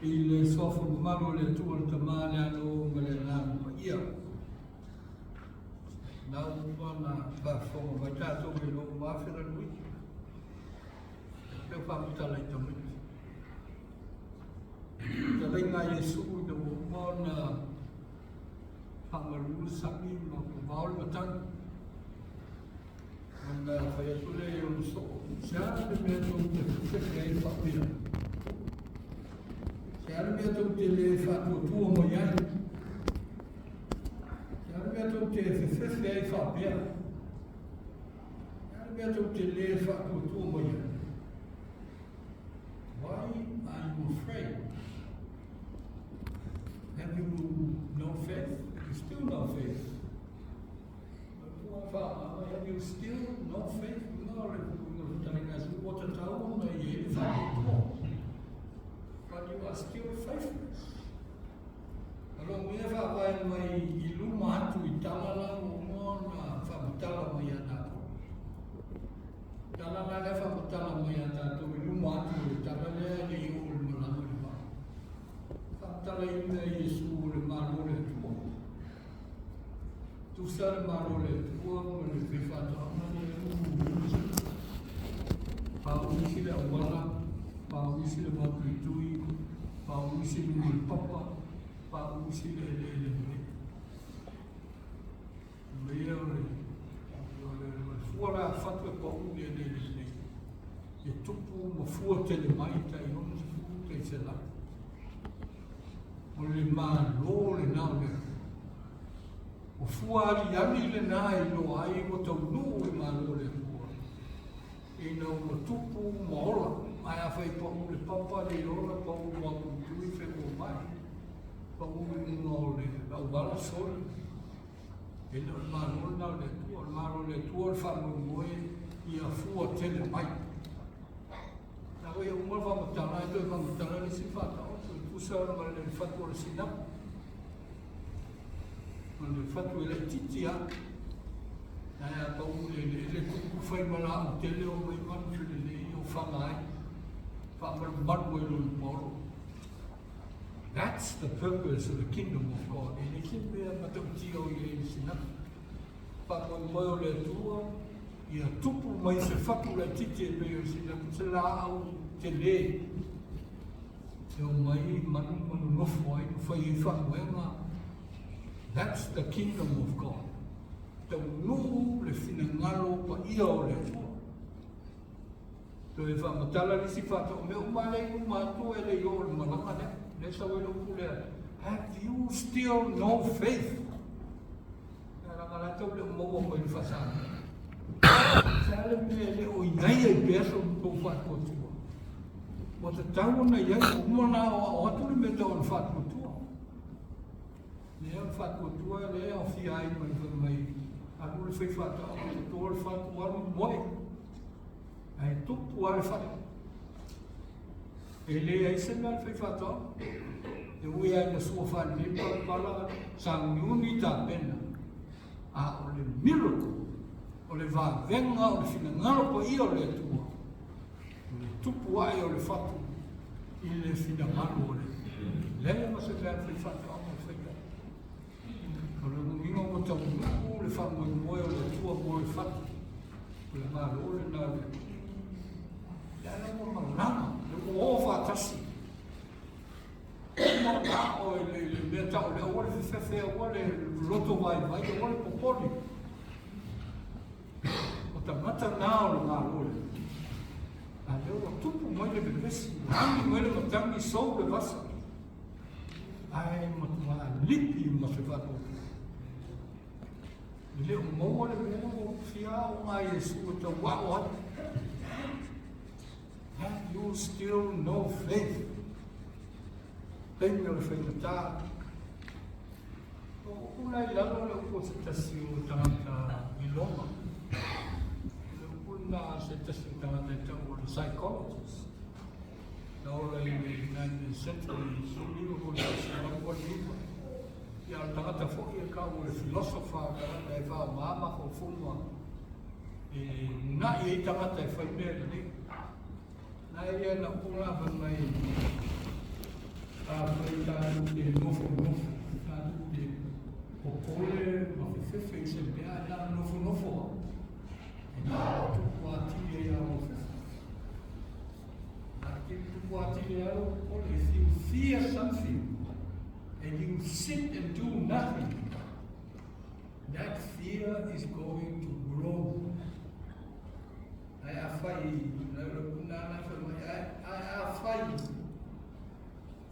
I le Suafa mamalu o le Atua le Tama, le Alo ma le Agaga Paia. Na uma na faafofoga mai tatou i lou mafela nui. Leo faamatala i tamaiti. Fetalaiga a Iesu ina ua uma ona faamalu le sami ma vavao le matagi. Ona fai atu lea i ona soo, se a le mea tou te fefefe ai faapea? Se a le mea tou te le faatuatua mai ai? Se a le mea tou te fefefe ai faapea? Se a le mea tou te le faatuatua mai ai? Why are you afraid? Have you no faith? You still no faith? Have you still no faith? But you are still faithless. O lo mea whaavae mai i luma atu i tala la ua uma ona faamatala mai ia tatou. Tala la lea faamatala mai ia tatou i luma atu o le tala lea e le i oo i le malaga i le vaa. Faamatalaina e Iesu o le Malo o le Atua. Tusa le Malo o le Atua ma le faifaatoaga lea e ulu Pauisi le auala, pauisi le vautuitui, pauisi luga o le papa, pauisi le eleele lelei. Mea o le, o le, o le fua la fatu e pau le eleele lelei. E tupu ma fua tele mai tai 60 tai 100. O le Malo lena o le Atua. O fua aliali lena e iloa ai ua taunuu le Malo o le Atua, ina ua tupu ma ola. Ae afai pau le papa le ola, pau le mapuipui feoa mai, pau i luga o le auala soli, e le o le Malo lena o le Atua. O le Malo o le Atua o le faamoemoe ia fua tele mai. Na koe uma le faamatala, e toe faamatala le isi faataoto, e tusa ma le fatu o le sinapu. O le fatu e laitiiti lava. Ae a pau le eleele tupu fai ma laau tele o mai manu felelei o faga ai. Faamalumalu ai lona paolo. That's the purpose of the kingdom of God. E le se mea matautia o i ai le sinapu. Faamoemoe o le Atua ia tupu mai se fatu laitiiti e pei o le sinapu, se laau tele e omai manu ma nonofo ai ma fai ai faamoega. That's the kingdom of God. Taunuu le finagalo paia o le Atua. Toe faamatala le isi faatau mea uma lea i luma atu e le i oo i le malaga lea. Lea sau ai le upu lea, have you still no faith? Leaga la tau le o maua mai le faa-Samoa. Se a le mea e le o i ai ai pea so tou faatuatua. Ua tatau ona i ai, ua uma ona aoao atu le mea tau o le faatuatua. Lea o le faatuatua lea e aofia ai ma le fai mai, alu le faifaatoaga toto le fatu alu moe. Ae tupu lava le fatu. E leai se mea a le faifaatoaga. E ui lava ina sua faalelei palapala, sauniuni tapena, a o le miracle, o le vavega o le finagalo paia o le Atua, o le tupu ae o le fatu i le finagalo o le Atua. Leai ma se mea a le faifaatoaga e faia. O le uiga ua taunuu le faamoemoe o le Atua mo le fatu, o le Malo lena o le Atua. Le ala ua malaga, le ua o faatasi. Uma ona ao e le, le mea tau le aua le fefefe, aua le loto vaivai, aua le popole. O tagata na o le Malo le Atua. A lea ua tupu mai le vevesi, ua agi mai le matagi, sou le vasa. Ae matua lipi ma se faatuatua. E le o maua le mea ua fia aoga a Iesu e tau ao atu. Have you still no faith? Taimi o le faigata. O upu la i lalo le upu o se tasi o tagata i Roma. O le upu lena se tasi o tagata e tau o le psychologist. Na ola i le 19th century, 1989. Ia, o le tagata foi e tau o le philosopher, tagata e faaaoga mafaufauga e uunai ai tagata e fai mea lelei. Na ia na upu la fai mai, Afai tatou te nofonofo, tatou te popole ma fefefe i se mea, ae na o le nofonofo lava, e na o le tupu atili ai lava o fefe. A te tupu atili ai lou popole, if you fear something and you sit and do nothing, that fear is going to grow. Ae afai, ae afai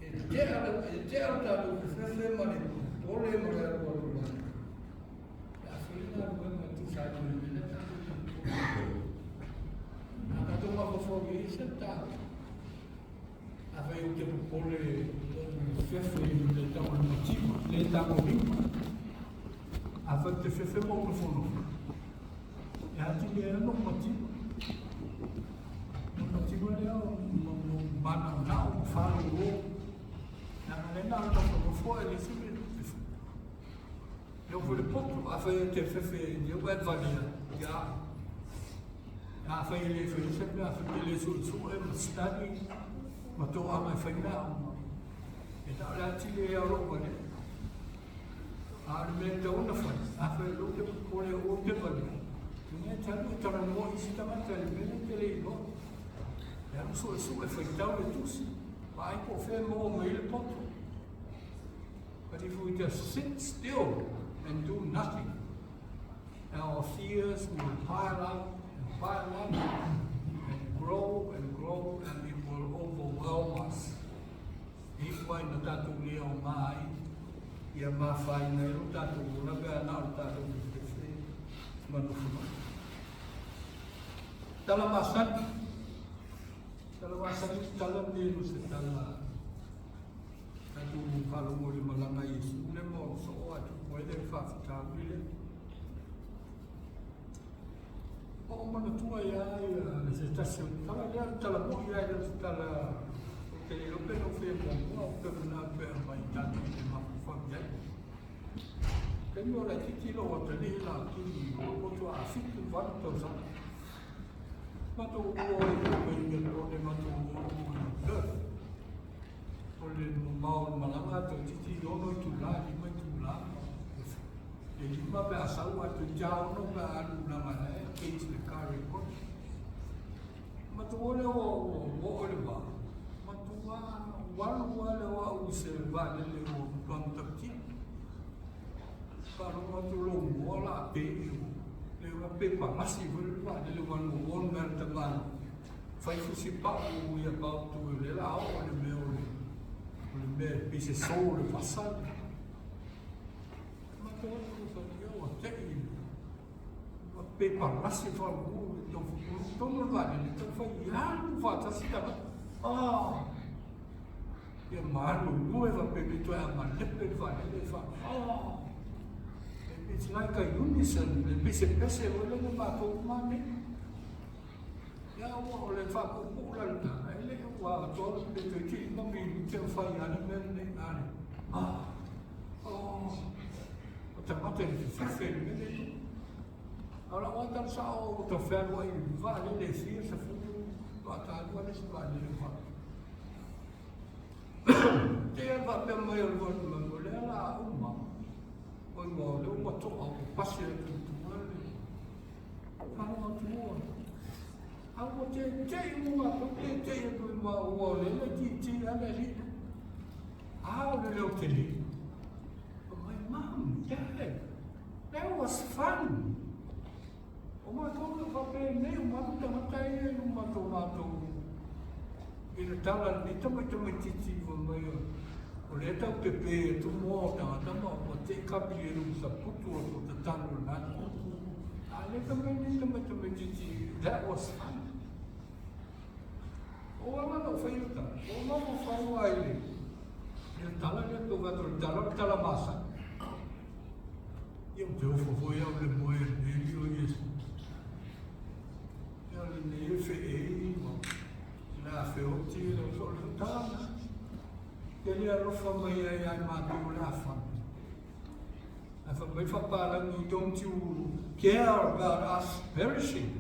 e tea e tea le tatou fefefe ma le popole ma le alu alu ai. E afai le galuega e tusa ai ma le mea lea tatou te popole. A tatou mafaufau i ai se taua. Afai ou te popole ou fefe i le tau o le mativa, le tagolima. Afai ou te fefe ma ou nofonofo, e atili ai lou mativa. O le mativa lea o manaonao ma faalolo. Leaga lea na o le nofonofo ae leai se mea e tupe fai. E oo foi i le poto, afai e te fefe lea ua e valea, ia, afai e le faia se mea, afai e te le suesue ma study ma toaga e fai mea uma, e na o le atili ai lava o lou valea. A o le mea e tatau ona fai, afai o lea ou te popole o ou te valea, ina e te alu e talanoa i isi tagata i le mea lea e te le iloa. E alu suesue, faitau le tusi, vaai po o fea e maua mai ai le poto. But if we just sit still and do nothing, our fears will pile up and pile up and grow and grow and it will overwhelm us. E iu ai na tatou le aoga ai, ia mafaina ai lo tatou ola pe a na o le tatou fefefe ma nofonofo. Tala masani, tala masani, tala nei o se tala Tatou faalogo i le malaga a Iesu le ma o soo atu ai le faafitauli lea. Ma o manatua ia ia se tasi o tala lea, le tala moi ia le se tala o te le iloa pe na fea muamua o pe manatu e aumai tatou te mafaufau i ai. Taimi o laitiiti lou atalii la kini o poto a 7, 8 tausaga. Matou o ai mai Melbourne matou o i Perth. O le mamao o le malaga toeitiiti 6 itula, 5 itula, e 5 pe a sau ae toeitiiti 6 pe a alu leaga la e gauge le car record. Matou o lea ua oo i le vā, matua alu lava lea o au i se vaalele ua matua matautia. Faalogo atu lou moa o le a pe, le ua pe palasi foi le vaalele ua alu le mea a le tama fai fusi pau we about to o lea la a oo le mea o le o le mea e pei se sō le vasa matou atu fai ia ua te'i ua pe palasi faalumu le tau tonu le vaalele tau fai alu faatasi tagata ah ia malulu e faapea le toe amalepe le vaalele fa ah it's like a unison le pesepese foi lele matou uma nei. Ia ua o le faapuupuu la lena, e le ua atoa pe toeitiiti ma minute o fai lava le mea lenei a le ah oh o tagata i le fefefe i le mea lea e tupu. A o lau lava tala sao ua tau fealuai i le vaalele e fia sefulu toatalua le isi vaalele o faapea. Te i faapea mai o le o lea o le a uma, oi ua o lea ua to'a ua pasi atu i tua le Faalogo atu ua a ua teitei ua matou teitei atu i ma ua o lea laitiiti lava le alii lea. A o le leo tele. Fai mai, Mom, Dad, that was fun. O matou e faapenei uma atu tagata ia i luma atu o matou i le tala a lenei tamaitamaitiiti fai mai o lea tau pepe atu moa o tagata ma ua te i kapi i le saputu o to tatalo i lalo. A le fai mai lenei tamaitamaitiiti, that was fun. O ala na fai o tala, o mafaufau ai le le tala lea tau fai atu o le tala, o le tala masani. Ia ou te ofo foi au i le moe a lenei alii o Iesu. Ia o lenei e feei ma le a feoti le o le tala na. Te le alofa mai ai ia i matou o le a fai. Ae fai mai faapalagi, don't you care about us perishing?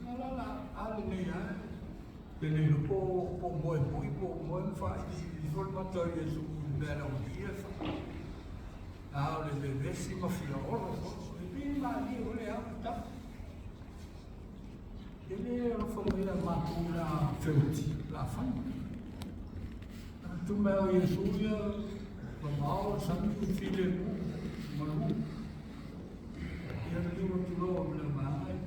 La la la, a lenei lava, pe le iloa po o moe moi po po o moe ma faailiili ifo le mata o Iesu i le mea na ulia e faa. A o le vevesi ma fia olo foi. E pei e malie foi le ao le tala. E le alofa mai ia matou o le a feoti, o le a fai. Tu mai o Iesu ia, mamao le sami ma filemu, malu. Ia liliu atu loa ma le vaega ia.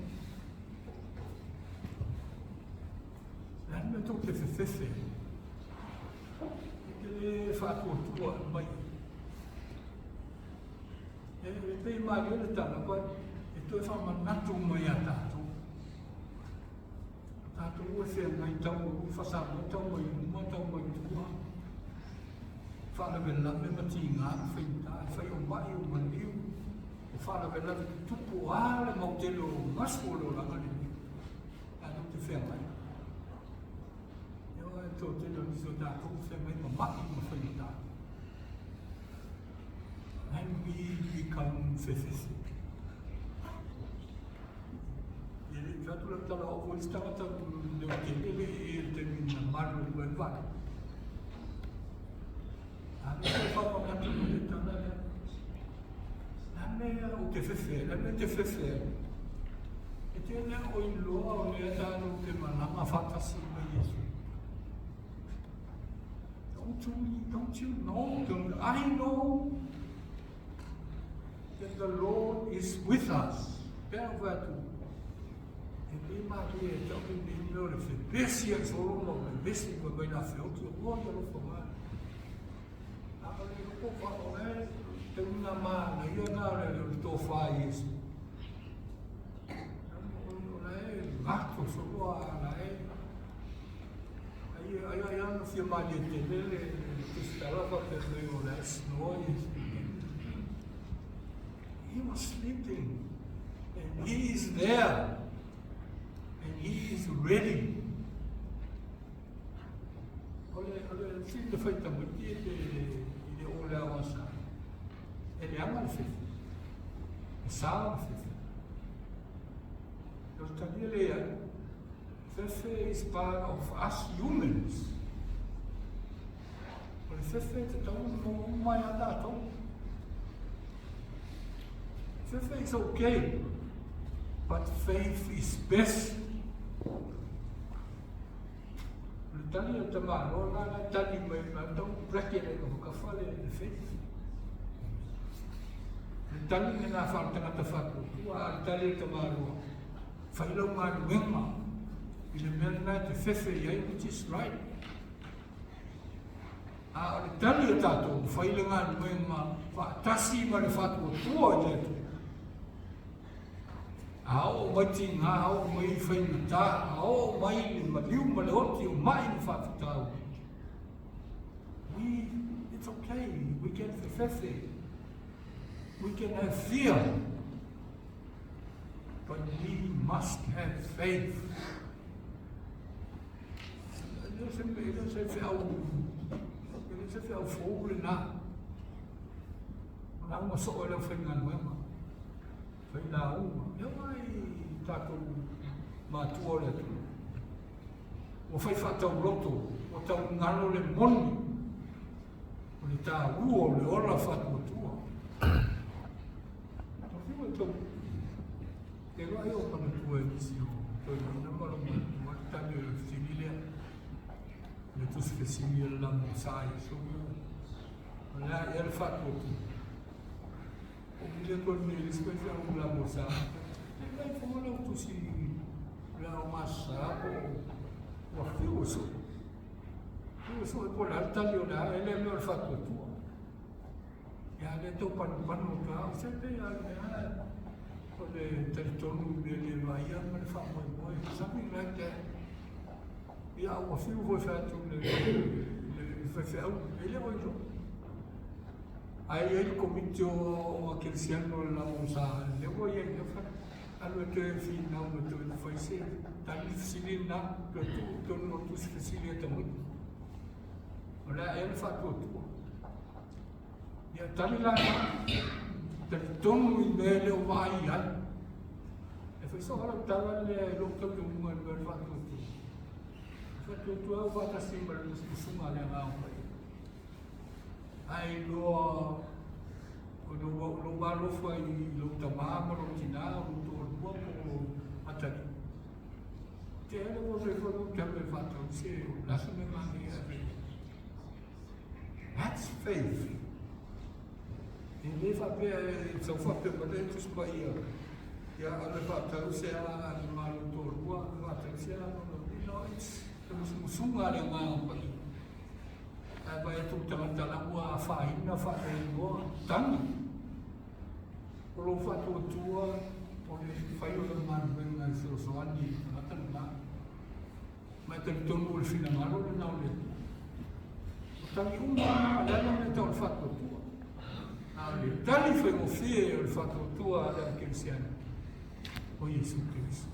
Le a le mea tou te fefefe ai? E te le faatuatua e mai. E pei e malie le tala, but e toe faamanatu mai ia tatou. O tatou e feagai tau mai faa-Samoa, tau mai luma, tau mai tua. Faalavelave ma tiga ma faigata, e fai o mai, o maliu, o faalavelave tutupu, o a le mau tele o gasu o le olaga lenei. Tatou te feagai. E o e toatele o nisi o tatou e feagai ma mai ma faigata. And we become fefefe. E le i atu lau tala o foi se tagata leo tele le e le taimi na malu e le vale. A le te whakamatu no le tala lea. La mea o te fefe, la mea te fefe. E te lea o iloa o lea tātou te malaga whaatasi mai Iesu. Don't you, don't you know? Don't I know that the Lord is with us? Pea o atu. E le malie e tau le mea o le fepesi ai solo ma o vevesi ma mai la feoti o ua ia lofa mai. A o le loko fa o e te una ma na ia na le le tofa i Iesu. O la e gato solo a la e ai ai ai ana fia malie tele le tusitala faapea mai o la e snoa Iesu. He was sleeping and he is there and he is ready. O le, o le sili le fai tamaiti e te i le o le awa sa. E leaga le fefe. E sa le fefe. O le talia le ai. Fefe is part of us humans. O le fefe te tau mo mai a tātou. Fefe is okay, but faith is best. O le tali a le tamaloa la la tali mai ma tau bracket e ka whakawha le, le faith. Le tali me ngā whaatangata whātuatua, a le tali a le tamaloa, whai lau galuega i le mea lena e te fefe i ai, which is right. A o le tali a tātou, whai le galuega whaatasi ma le whaatuatua i le Atua. A oo mai tigā, a oo mai faigata, a oo mai le maliu ma le oti o ma'i ma faafitauli. We, it's okay, we can fefefe, we can have fear, but we must have faith. E le o se, e le o se feau, e le o se feau fou lenā. O lauga soo e le aufaigaluega. Fai lauga. E ao ai tatou matua o le atunuu. Ua fai faatauloto, ua taugalo le moni o le taua o le ola faatuatua. Tau e tau te loa ai o manatua e nisi o toeaiina ma lo matua le tali o le fesili lea. Le tusi fesili e le lamo sa Iesu. O le a ea le faatuatua. O vili atu ai nei le isi faifeau i la mosa. E mai fono lau tusi le ao masa po ua fiu e soo. Fiu e soo e po le a le tali o le a e le mea o le faatuatua. Ia le tau panupanu o ka o se pe a le mea o le talitonu i mea le vaia ma le faamoemoe. Something like that. Ia ua fiu foi fai atu le faifeau e le o iloa. Ae i ai le Komiti o Kerisiano o le Lamo sa lea ua i ai lea fale. Alu e toe finau ma toe fai se tali fesili lena, toe tuu i totonu o le tusi fesili a tamaiti. O le a ea le faatuatua? Ia tali la na, talitonu i mea e le o vaai i ai. E fai soa lau tala lea i lou talitonuga i le mea o le faatuatua. Faatuatua au faatasi ma le musumusuga a le Agaga Paia. Ae iloa o lou alofa i lou tamā ma lou tinā, o lou toalua po o lou atalii. Te ala ua soifua lou te alu e faatau se lasa me manaia e ave. That's faith. E le faapea e sau faapea mai le Tusi Paia, ia alu e faatau se a a le malo toalua, alu e faatau se a no no. No, it's le musumusuga a le Agaga Paia. Ae vaai atu le tagata la ua afaina faaleloa tagi. O lou faatuatua o le fai o lau galuega e fesoasoani i le tagata lena. Ma e talitonu o le finagalo lena o le Atua. O tagi uma na, o le a le mea tau o le faatuatua. A o le tali faigofie o le faatuatua a le au kerisiano, o Iesu Keriso.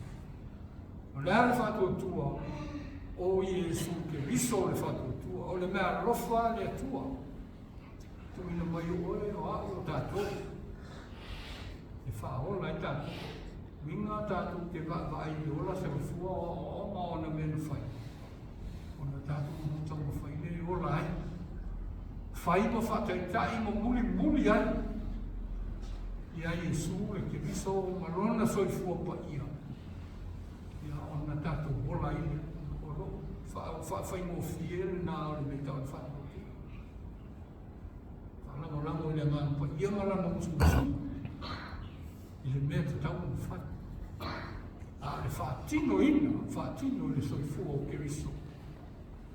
O le a le faatuatua? O Iesu Keriso le faatuatua. O le mea alofa a le Atua. Tuuina mai o oe, o au, o tatou. E faaola ai tatou. Uiga tatou te vaavaai i le ola soifua o aoaoga o ona mea na fai. Ona tatou nuu taumafai lea e ola ai. Fai ma faataitai ma mulimuli ai ia Iesu le Keriso ma lona soifua paia. Ia ona tatou ola ai lea. O lou faafaigofie lena o le mea tau o le faatuatua. Faalagolago i le Agaga Paia ma lana musumusuga i le mea tatau ona fai. A o le faatinoina, faatino i le soifua o Keriso,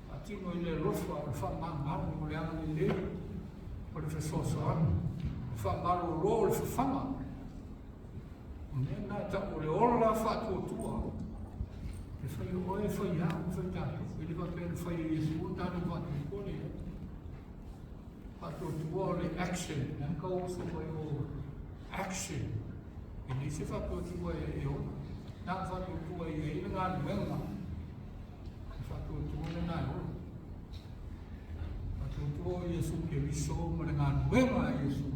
faatino i le alofa, o le faamamalu, o le agalelei, o le fesoasoani, o le faamalolo, o le fafaga. O mea na e tau o le ola faatuatua. E fai o oe, e fai au, e fai tatou. E le faapea na fai e Iesu o tatou faatuatua le iai. Faatuatua o le action. Na ka uso mai o action. E leai se faatuatua e ola. Na o faatuatua e i ai le galuega. E faatuatua lena e ola. Faatuatua o Iesu Keriso ma le galuega a Iesu.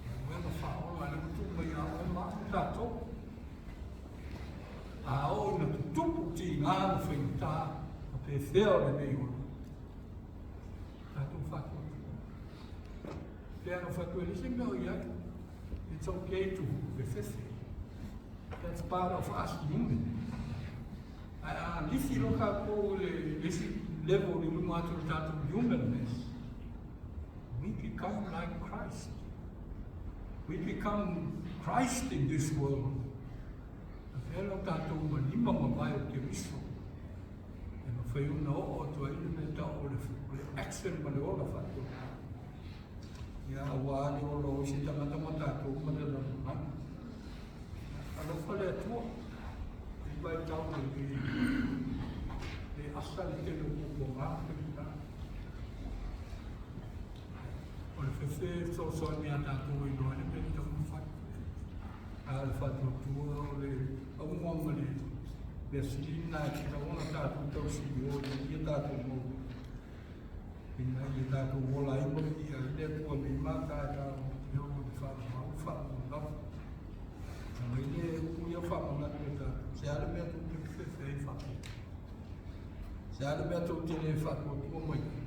Galuega faaola lea ua tuu mai ia oe ma au tatou. A oo ina tutupu tiga ma faigata ma pefea o lenei ola. Tatou faatuatua. Pea na fai atu e leai se mea o i ai. It's okay to fefefe. That's part of us human. Ae a lifi loa tatou i le isi level i luga atu o le tatou humanness, we become like Christ. We become Christ in this world. Avea lo tatou ma lima ma vae o Keriso. E mafai ona oo atu ai le mea tau o le action ma le ola faatuatua. Ia aua le ola o isi tagata ma tatou ma le lalolagi. Alofa le Atua, i vaitau le le asa le tele o puapuaga ma faigata. O le fefe e fesoasoani ia tatou e iloa ai le mea e tatau ona fai. A o le faatuatua o le auga ma le mea sili lena e tatau ona tatou tausi i o ina ia tatou maua ina ia tatou ola ai ma viia ai le Atua nei mataeao e oo i le faaauau le faamalolava. Aumai le upu ia faamanatu e tatou, se a le mea tou te fefefe ai faapea? Se a le mea tou te le faatuatua mai ai?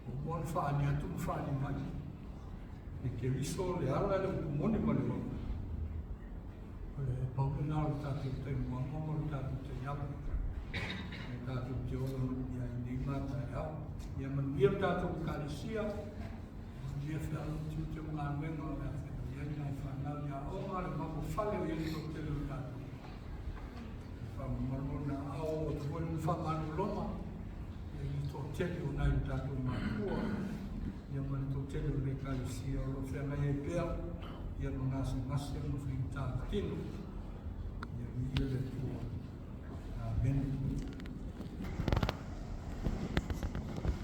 Ua uma ona faaali atu ma faaali mai e Keriso le ala, le upu moni ma le ola. O le pau lena o le tatou taimuaga ma le tatou taiala. E tatou te ola manuia ai nei ma taeao. Ia manuia le tatou Ekalesia, manuia feau ma tiute ma galuega o le a feagai ai nai fanau i aoga, le maumafale o i ai le toatele o tatou. E faamamalu ona ao atu foi le faamalologa i le toatele o nai o tatou matua ia ma le toatele o le Ekalesia o lo o feagai ai pea ia ma gasegase ma faigata tino. Ia viia le Atua. Amene.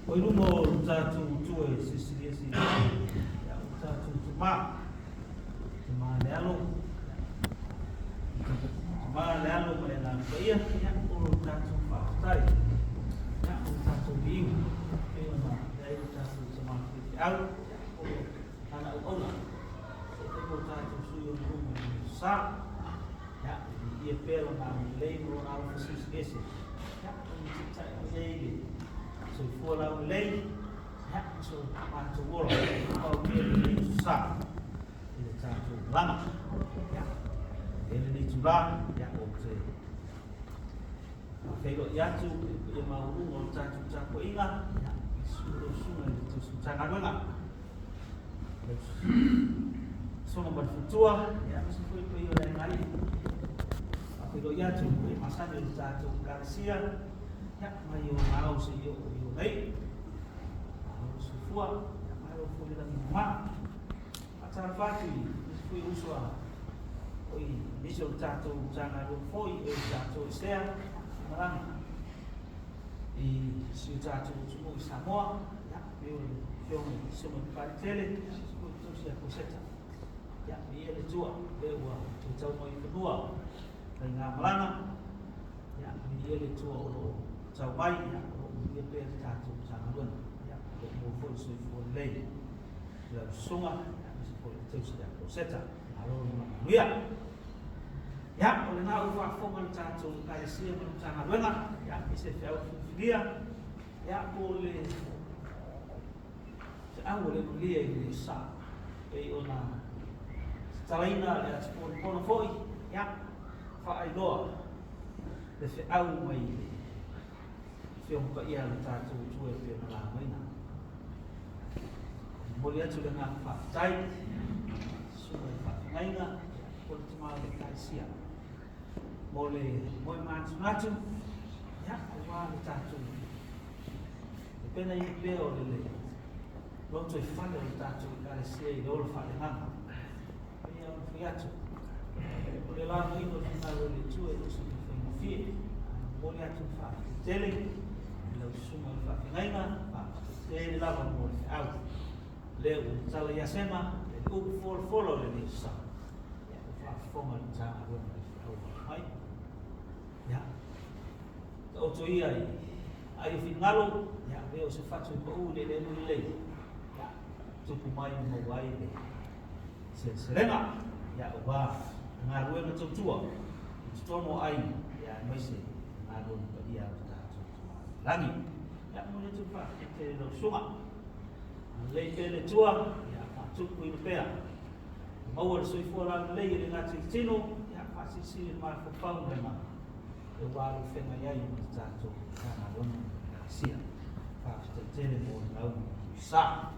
O i luma o lo tatou Atua e silisili ese ia o tatou tama, tama le alo, tama le alo ma le Agaga Paia, ia o lo tatou faafetai, ia o lo tatou viiga, pei ona i ai lo tatou tama faifeau, ia o lo lana auauna, e fai mo tatou sui o luma i le sa, ia viia pea lona agalelei ma lona alofa silisili ese, ia soifua laulelei, ia, ma so matou ola, pau pea lenei sa i le tatou malaga. Ia, e lenei itulā, ia, ou te faafeiloai atu i le paia maualuga o le tatou tapuaiga, ia, i susu lau susuga i le Tausi Matagaluega, lau susuga ma le faletua, ia, aemaise foi le paia o le aiga alii. Faafeiloai atu i le paia masani o le tatou Ekalesia, ia, mai ona ao seia oo i ona iu. Malo le soifua, ia, malo foi le lagi mama. Faatalofa atu i nisi foi uso a oi nisi o le tatou Matagaluega foi e sa toesea malaga i si o tatou atunuu i Samoa, ia, pei o le Afioga i le Susuga i le Paletele, ia, se foi tausi a Koseta. Ia, viia le Atua, lea ua toe tau mai i fanua faigamalaga, ia, viia le Atua o lo o tau mai, ia, o lo o manuia pea le tatou Matagaluega, ia, o lo o maua foi le soifua lelei. Lau susuga, aemaise foi le tausi ia Rosetta. Malo le manuia. Ia, o lena ua faafofoga le tatou Ekalesia ma le Matagaluega, ia, i se feau filifilia, ia, po o le feau o le manuia i le sa, pei ona tatalaina le atiponopona foi, ia, faailoa le feau mai le Afioga Paia a le tatou Atua e pei ona laugaina. E momoli atu le agaga faafetai i susuga i faafeagaiga po o le tama o le Ekalesia mo le moe manatunatu, ia, aua le tatou tapenaina pea o le lotoifale o le tatou Ekalesia i le ola faaleagaga. Pei ona fai atu, o le lagaina o le finagalo o le Atua e le o se mea faigofie. Ae momoli atu le faafetai tele i lau susuga i le faafeagaiga, faafetai tele lava mo le feau lea ua tatala ia Sema, le upu folafola o lenei sa. Ia, ua faafofoga le Matagaluega i le feau ua aumai. Ia, taoto ia i ai o finagalo, ia, avea o se fatu e pau i le eleele lelei, ia, tupu mai ma maua ai le seleselega, ia, aua galuega tautua i totonu o aiga, ia, aemaise galuega paia a lo tatou Tama i le Lagi. Ia, momoli atu le faafetai tele i lau susuga. Lelei pea le Atua, ia, faatupuina pea. Maua le soifua laulelei e le gata i le tino, ia, faasilisili le mafaufau ma le mana, aua lou feagai ai ma le tatou Matagaluega ma Ekalesia. Faafetai tele mo le lauga sa.